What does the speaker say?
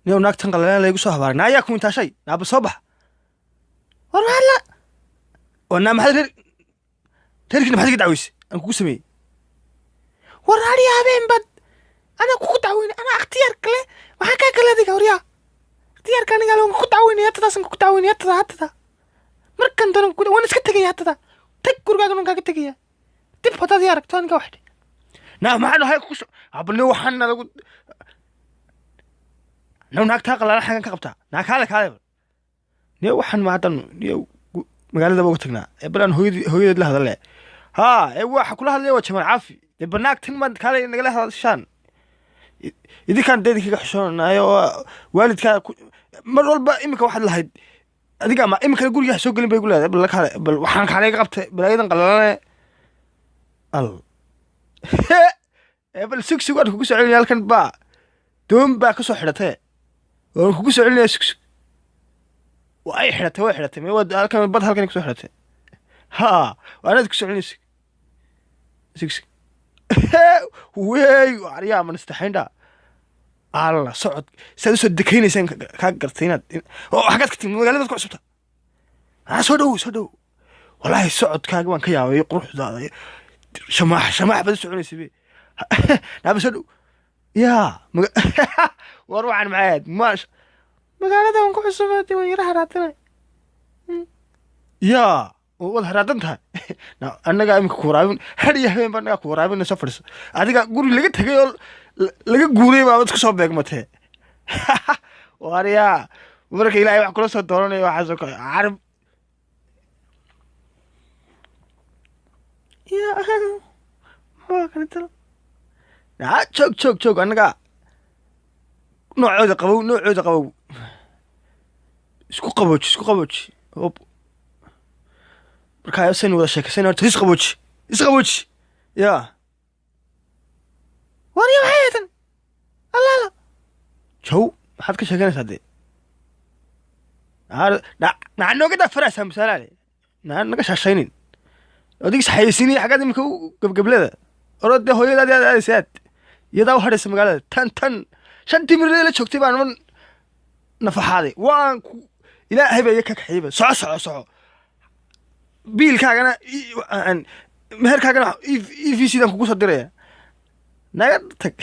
Niyow, naagtan qalalan laygu soo habaaray. Naa ayaa ku intaashay? Naaba soo bax. War maxaad la oo naa maxaad reer reerkiina maxaad iga dacweysay aan kugu sameeyey? War ari habeen bad anaa kugu dacweynay, anaa ikhtiyaar kale maxaa kaa kale adiga? Waryaa, ikhtiyaarka aniga le, waan kugu dacweynay hatadaasan, kugu dacweynay hatada hatada. Markan doonan waan iska tegaya hatada. Tag gurigaaga, waan kaaga tegaya. Dib hadaad ii aragto aniga wax naa maxaa dhahay kugu soo abne waxaana lagu naw naagtaa qalaalan xagan ka qabtaa. Naa kaale kaale niyo, waxaan ma haddan niyo magaaladaba uga tagnaa ee bal aan hooyadii hooyadeed la hadalle. Haa, ee waxa kula hadlaya waa Jamaal Caafi. Dee banaagtan maad kaale nagala hadashaan idinkaan dee idinkaga xishoonaayo oo waalidkaa mar walba iminka waxaad lahayd adiga ama iminkana guriga ha soo gelin bay ku leedahay. Bal la kaale, bal waxaan kaale iga qabtay balaayadan qalalane al ee bal sug sug, waan kugu soo celinaya. Halkan baa doon baa kasoo xidhatee, waan kugu soo celinaya. Sug sug, waa ay xidhatay, way xidhatay. Me waa halkan bad, halkan kusoo xidhatay. Ha, waanaad ku soo celinaya. Sug sug sug. Wey aryaa manistaxaynda alla socod saad usoo dekaynaysaan kaa gartay inaad oo xaggaad ka timid magaaladaad ku cusubta. Aa, soo dhow, soo dhow. Wallaahi socodkaaga waan ka yaabay, quruxdaada shamaax shamaax baad u soconaysay be. Naaba soo dhow. Yaa war waxaan maxay ahayd? Maasha, magaalada waan ku cusubay, waan yara haraadinay. Yaa waad haraadan tahay. Annagaa iminka ku waraabin, har iyo habeen baa annagaa ku waraabin. Soo fadhiso. Adiga guri laga tegay oo laga guuray baabad ku soo beegmatee. Waryaa, marka Ilaahay wax kula soo dooranayo waxaasoo kale carab ya waa kale. Naa joog joog joog, annagaa noocooda qabow, noocooda qabow. Isku qabooji, isku qabooji. Hop. Markaa saynu wada sheekaysan horta is qabooji, is qabooji. Yaa warya, maxay haytan allaala jow, maxaad ka sheekanaysaa dee? Naa nooga daa faraasaa masaalaale, naa naga shaashaynin odig isxayeysiinaya. Xaggaad iminka u gebgeblada oro dee hooyadaadi aad aadaysa, aad iyadaa u hadhaysa magaalada. Tan tan shantii mirle la joogtay baan man nafaxaaday, waan ku Ilaahay baa iga ka kaxeeyba. Soco soco soco, biilkaagana meherkaagana e v c dan kugu soo diraya. Naga tag.